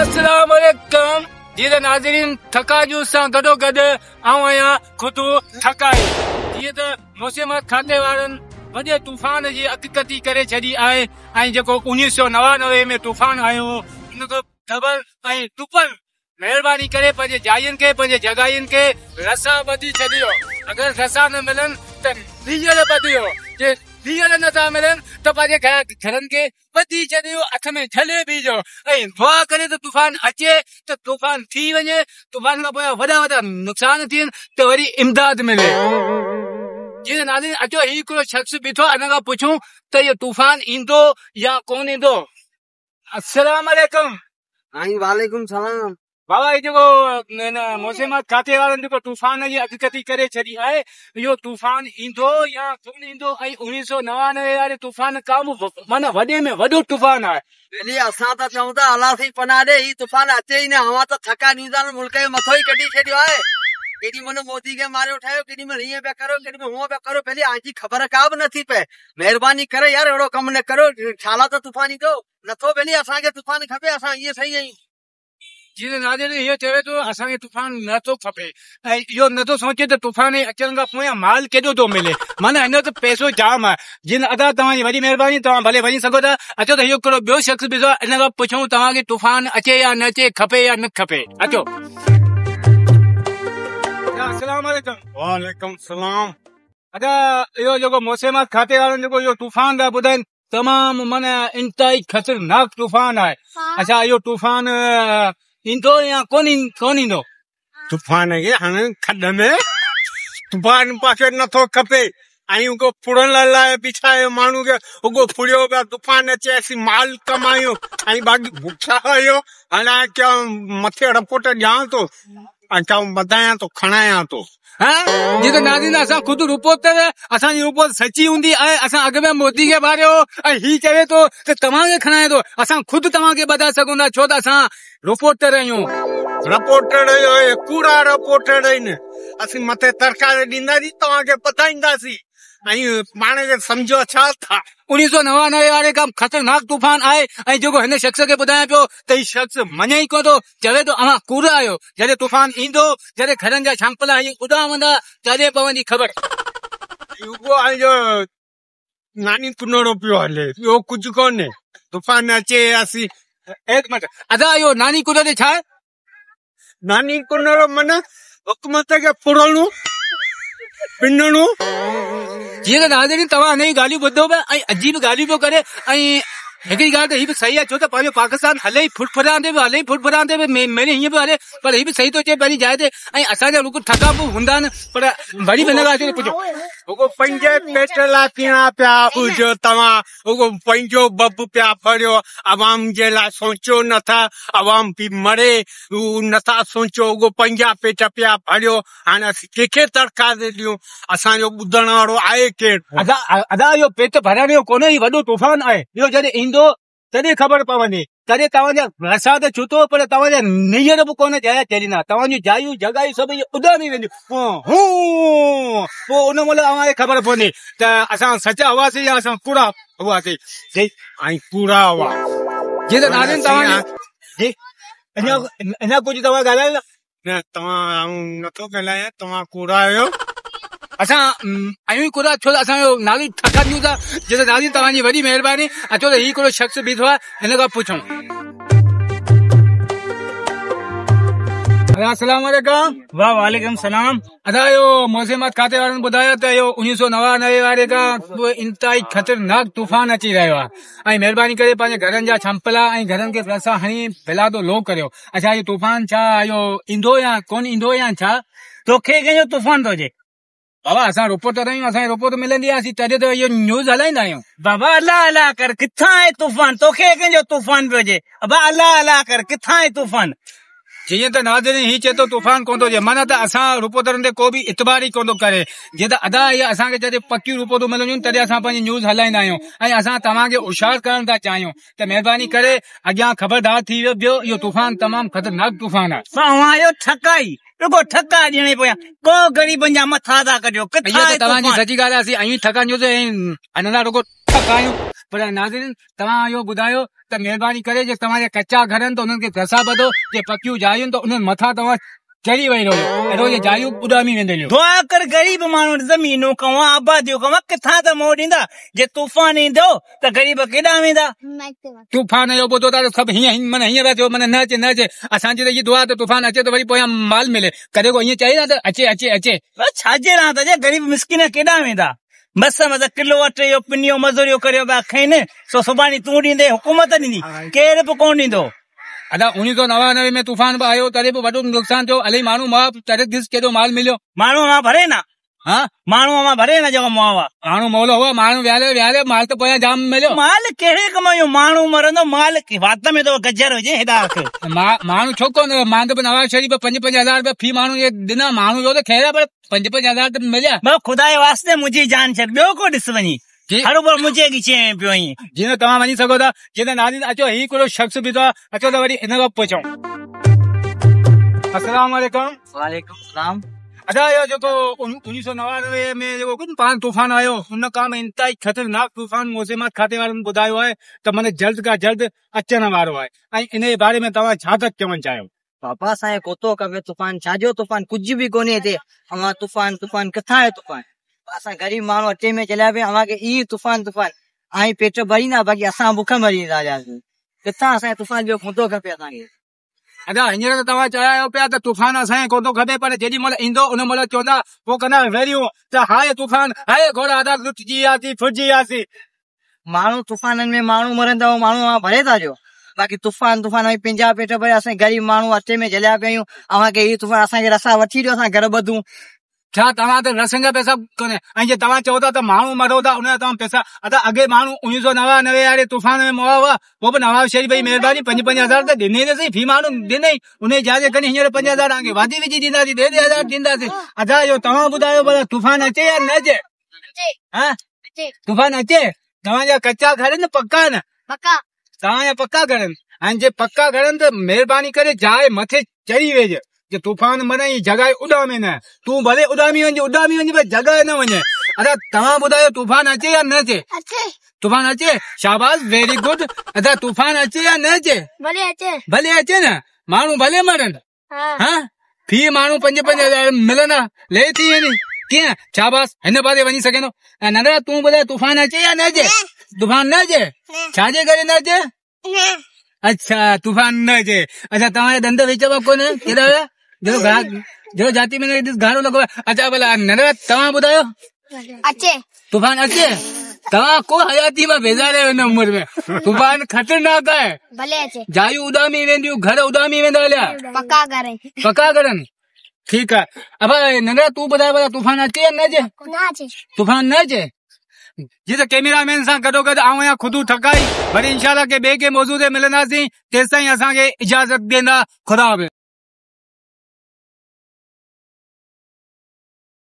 السلام عليڪم جي ته ناظرين ٿڪا نيوز سان گڏو گڏ آئون آهيان خود ٿڪائي. جيئن ته موسميات کاتي وارن وڏي طوفان جي اڳڪٿي ڪري ڇڏي آهي ۽ جيڪو 1999 ۾ طوفان آيو هو ان کان ڊبل ۽ ٽپل مهرباني ڪري پنهنجي جاين کي پنهنجي جڳهين کي رسا ٻڌي ڇڏيو اگر رسا نه ملن ته نيل ٻڌيو جي نيل نه ٿا ملن ته پنهنجي گهرن کي ٻڌي ڇڏيو هٿ ۾ جهلي بيهجو ۽ دعا ڪريو ته طوفان اچي ته طوفان ٿي وڃي طوفان کان پويان وڏا وڏا نقصان ٿين ته وري امداد ملي. جي ناظرين اچو هي هڪڙو شخص بيٺو آهي ان کان پڇون ته اهو طوفان ايندو يا ڪونه ايندو. السلام عليڪم. سائين وعليڪم سلام. بابا هي جيڪو هن موسميات کاتي وارن جيڪو طوفان جي اڳڪٿي ڪري ڇڏي آهي اهو طوفان ايندو يا ڪونه ايندو ۽ 1999 واري طوفان کان به معنيٰ وڏي ۾ وڏو طوفان آهي. ٻيلي اسان ته چئون ٿا الله سائين پناهه ڏي هي طوفان اچي ئي نه اوهان ته ٿڪا نيوز وارن ملڪ جو مٿو ئي ڪڍي ڇڏيو آهي ڪيڏي مهل مودي کي ماريو ٺاهيو ڪيڏي مهل هيئن پيا ڪريو ڪيڏي مهل هونئن پيا ڪريو ٻيلي اوهان جي خبر ڪا به نٿي پئي مهرباني ڪري يار اهڙو ڪم نه ڪريو ڇالاء ته طوفان ايندو نٿو ٻيلي اسان کي طوفان کپي اسان ائين صحيح آهيون. جي ته ناظرين اهو چوي ٿو اسان کي طوفان نه ٿو کپي ۽ اهو نه ٿو سوچي ته طوفان جي اچڻ کان پويان مال ڪيڏو ٿو ملي معنيٰ هن وٽ پئسو جام آهي جي نه ادا توهان جي وڏي مهرباني توهان ڀلي وڃي سگهو ٿا اچو ته اهو هڪڙو ٻيو شخص به آهي ان کان پڇون توهان کي طوفان اچي يا نه اچي کپي يا نه کپي اچو. السلام عليڪم. وعليڪم السلام. ادا اهو جيڪو موسميات کاتي وارن جيڪو اهو طوفان ٿا ٻڌائين تمام معنيٰ انتهائي خطرناڪ طوفان آهي. اڇا اهو طوفان ايندو يا ڪون ڪون ايندو؟ طوفان کي هڻ کڏ ۾، طوفان پاکي نٿو کپي ۽ اگو ڦڙڻ لاء بڇايو ماڻهو کي اگو ڦڙيو پيا طوفان اچي اسين مال ڪمايون ۽ باقي بکيا آهيو هاڻي مٿي رپورٽ ڏيان ٿو ۽ چئون ٻڌايان ٿو کڻايان ٿو. ها جي ته ناظرين اسان خود رپورٽر اسان جي رپورٽ سچي هوندي آهي اسان اڳ ۾ مودي کي ٻاريو هو ۽ هي چوي ٿو ته توهان کي کڻايان ٿو اسان خود توهان کي ٻڌائي سگهون ٿا ڇو ته اسان رپورٽر آهيون. رپورٽر اهي ڪوڙا رپورٽر آهن اسين مٿي ترڪاري ڏينداسين توهان کي ٻڌائينداسين. ۽ پاڻ کي سمجهو ڇا ٿا. 1999 واري کان خطرناڪ طوفان آهي ۽ جيڪو هن شخص کي ٻڌايان پيو ته هي شخص مڃي ئي ڪونه ٿو چوي ٿو اوهان ڪوڙا آهيو جڏهن طوفان ايندو جڏهن گهرن جا ڇانپلا هي اڏامندا تڏهن پوندي خبر. اهو آهي جو ناني ڪنوڙو پيو هلي ٻيو ڪجهه ڪونهي طوفان اچي اسين. ايڪ منٽ ادا اهو ناني ڪنوڙي ڇا آهي؟ ناني ڪنڙو من حڪومت کي ڦرڻو پنڻو. جيئن ته ناظرين توهان هن جون ڳالهيون ٻڌو پيا ۽ عجيب ڳالهيون پيو ڪري ۽ هڪڙي ڳالهه ته هي به صحيح آهي ڇو ته پنهنجو پاڪستان هلي ئي ڦڙڦڙاندي پيو هلي ئي ڦڙڦڙاندي پيو ميري هيئن پيو هلي پر هي به صحيح ٿو چئي پنهنجي جاء تي ۽ اسان جا رڳو ٺڪا به هوندا آهن پر وري به هن کان اچو ته پڇو. رڳو پنهنجي پيٽ لاء پيئڻا پيا هجو توهان رڳو پنهنجو بب پيا ڀريو عوام جي لاء سوچيو نٿا عوام پي مري هو نٿا سوچيو رڳو پنهنجا پيٽ پيا ڀريو هاڻي اسين ڪنهن کي درخواست ڏيون اسان جو ٻڌڻ وارو آهي ڪير. ادا ادا اهو پيٽ ڀرڻ جو ڪونهي هي وڏو طوفان آهي اهو جڏهن ايندو تڏهن خبر پوندي تڏهن توهان جا رسا ته ڇٽو پر توهان جا نيئر به ڪونه جايا چليندا توهان جون جايون جڳايون سڀ اهي اڏامي وينديون هون پوء ان مهل اوهان کي خبر پوندي ته اسان سچا هئاسين يا اسان ڪوڙا هئاسين جي ۽ ڪوڙا هئا جي ته ناظرين توهان جي اڃا اڃا ڪجهه توهان ڳالهايو نه توهان آئون نٿو ڳالهايان توهان ڪوڙا آهيو. اسان آهيون ئي ڪوڙا ڇو ته اسان جو نالو ئي ٺڪا نيوز آهي جي ته ناظرين توهان جي وڏي مهرباني اچو ته هي هڪڙو شخص بيٺو آهي هن کان پڇون. السلام عليڪم. وعليڪم السلام. ادا اهو موسميات کاتي وارن ٻڌايو ته اهو 1999 واري کان پوء انتهائي خطرناڪ طوفان اچي رهيو آهي ۽ مهرباني ڪري پنهنجي گهرن جا ڇنپلا ۽ گهرن کي رسا هڻي بلادو لو ڪريو اڇا اهو طوفان ڇا اهو ايندو يا ڪون ايندو يا ڇا؟ توکي ڪنهن جو طوفان ٿو اچي؟ بابا اسان رپورٽر آهيون اسان کي رپورٽ ملندي آهي اسين تڏهن ته اهو نيوز هلائيندا آهيون. بابا الله الله ڪر ڪٿان آهي طوفان توکي ڪنهن جو طوفان پيو اچي ابا الله الله ڪر ڪٿان آهي طوفان. جيئن ته ناظرين هي چئي ٿو طوفان ڪونه ٿو اچي معنيٰ ته اسان رپورٽرن تي ڪو به اعتبار ئي ڪونه ٿو ڪري جيئن ته ادا اهي اسان کي جڏهن پڪيون رپورٽون ملنديون آهن تڏهن اسان پنهنجي نيوز هلائيندا آهيون ۽ اسان توهان کي هوشيار ڪرڻ ٿا چاهيون ته مهرباني ڪري اڳيان خبردار ٿي ويهو اهو طوفان تمام خطرناڪ طوفان آهي. اوهان آهيو ٺڪائي رڳو ٺڪا ڏيڻ جي پويان ڪو غريبن جا مٿا ٿا ڪڍيو ڪٿان اها ته آهي توهان جي طوفان. سچي ڳالهه آهي اسين آهيون ئي ٺڪا نيوز ۽ هنن لاء رڳو ٺڪا آهيون. पर नाज़रीन तव्हां इहो ॿुधायो त महिरबानी करे जे तव्हांजा कच्चा घर आहिनि त उन्हनि खे रसा ॿधो, जे पकियूं जायुनि त उन्हनि मथां तव्हां चढ़ी वही रहो, अहिड़ो जे जायूं उॾामी वेंदियूं। दुआ कर ग़रीब माण्हू ज़मीनूं कवां आबादियूं कवां किथां त मोह ॾींदा, जे तूफ़ान ईंदो त ग़रीब केॾां वेंदा? तूफ़ान जो ॿुधो था सभु हीअं माना हीअं पिया थियो, माना न अचे न अचे। असांजी त हीअ दुआ त तूफ़ान अचे त वरी पोयां माल मिले, कॾहिं को ईअं चए न त अचे अचे अचे। छाजे रहा त ग़रीब मिसकिन केॾां वेंदा? मस मस किलो अटे जो पिनियो मज़ूरियो करियो पिया खइनि, सो सुभाणे तूं ॾींदे, हुकूमत ॾींदी, केरु बि कोन ॾींदो। अदा 1999 में तूफ़ान बि आयो, तॾहिं बि वॾो नुक़सानु थियो, इलाही माण्हू मां तॾहिं ॾिस केॾो माल मिलियो। माण्हू मां भरे न, हा माण्हू मां भरे न जेको मुआ हुआ, माण्हू मोलो हुआ, माण्हू विहारे विहारे माल त पोयां जाम मिलियो। माल कहिड़े कम जो, माण्हू मरंदो माल वात में तो गजर हुजे हेॾा रख। माण्हू छो कोन, मां त नवाज़ शरीफ़ 5-5 हज़ार रुपया फी माण्हू ॾिना, माण्हू जो त ख़ैर आहे, पर 5-5 हज़ार त मिलिया। खुदा जे वास्ते मुंहिंजी जान छॾ, ॿियो को ॾिस वञी हर बार मुंहिंजे ॻिचे पियो आहीं। जीअं तव्हां वञी सघो था, जीअं नाज़रीन अचो हीउ हिकिड़ो शख़्स बि अथव, अचो त वरी हिन खां पुछूं। अस्सलाम वालेकुम। वालेकुम सलाम। अदा इहो जेको 1999 में जेको पाण तूफ़ान आयो, उन खां इंतिहाई ख़तरनाक तूफ़ान मौसमियात खाते वारनि ॿुधायो आहे त माना जल्द खां जल्द अचण वारो आहे, ऐं इन जे बारे में तव्हां छा था चवणु चाहियो? बाबा असांजे कोतो खपे तूफ़ान, छाजो तूफ़ान कुझु बि कोन्हे हिते, अवां तूफ़ान तूफ़ान किथां आहे तूफ़ान? असां ग़रीब माण्हू अटे में चलिया पिया, अव्हांखे ई तूफ़ान तूफ़ान ऐं पेट भरींदा, बाक़ी असां बुख मरी वेंदा। किथां असांजे तूफ़ान ॿियो कोन थो खपे असांखे। अदा हींअर त तव्हां चया आहियो पिया त तूफ़ान असांखे कोन थो खपे, पर जेॾी महिल ईंदो उन महिल चवंदा पोइ कंदा वेरियूं त हाय तूफ़ान, हाय घोड़ा अदा लुटिजी वियासीं फुरिजी वियासीं। माण्हू तूफ़ाननि में माण्हू मरंदा, माण्हू भरे था ॾियो, बाक़ी तूफ़ान तूफ़ान पंहिंजा पेट भरे असां ग़रीब माण्हू अटे में जलिया पिया आहियूं, अव्हांखे इहो तूफ़ान असांखे रसा वठी ॾियो, असां घर ॿधूं। छा तव्हां त रसनि जा पैसा कोन्हे, ऐं जे तव्हां चओ था त माण्हू मरो था उन जा तव्हां पैसा। अदा अॻे माण्हू 1999 वारे तूफ़ान में मुआ हुआ, पोइ बि नवाज़ शरीफ़ जी महिरबानी 5-5 हज़ार त ॾिनी अथसि, फी माण्हू ॾिनई, उन जी जाइ ते खणी हींअर 5 हज़ार तव्हांखे वाधी विझी ॾींदासीं, 1.5 हज़ार ॾींदासीं। अदा इहो तव्हां ॿुधायो भला तूफ़ान अचे या न अचे? हा तूफ़ान अचे? तव्हांजा कच्चा घर आहिनि पक्का आहिनि? तव्हांजा पक्का घर आहिनि, ऐं जे पक्का घर आहिनि त महिरबानी करे जाइ मथे चढ़ी वेज, जे तूफ़ान माना ई जॻह उॾामे न, तूं भले उॾामी वञ, उॾामी वञ पर जॻह न वञे। अदा तव्हां ॿुधायो तूफ़ान अचे या न अचे? तूफ़ान अचे? शाबाश, वेरी गुड। अदा तूफ़ान अचे या न अचे? भले अचे। भले अचे न, माण्हू भले मरनि, हा फी माण्हू 5-5 हज़ार मिलंदा, ले थी वेंदी कीअं? शाबाश, हिन पासे वञी सघे थो। ऐं नंढड़ा तूं ॿुधाए तूफ़ान अचे या न अचे? तूफ़ान न अचे? छाजे करे न अचे? अच्छा तूफ़ान न अचे। अच्छा तव्हांजा ॾंद विच में कोन केॾा हुया? जहिड़ो जाती में घारो लॻो आहे। अच्छा भला नंढड़ा तव्हां ॿुधायो अचे तूफ़ान अचे? तव्हां को हयाती मां बेज़ार आहियो हिन उमिरि में? तूफ़ान ख़तरनाक आहे, भले अचे। जायूं उॾामी वेंदियूं, घर उॾामी वेंदा हलिया, पक्का करे पक्का करनि। ठीकु आहे। अब नंढड़ा तूं ॿुधाए भला तूफ़ान अचे या न अचे? न अचे। तूफ़ान न अचे? जी त कैमरामैन सां गॾोगॾु आउं आहियां ख़ुदि थकाई, वरी इंशाअल्लाह के ॿिए कंहिं मौज़ू ते मिलंदासीं, तेसिताईं असांखे इजाज़त ॾींदा। ख़ुदा हाफ़िज़।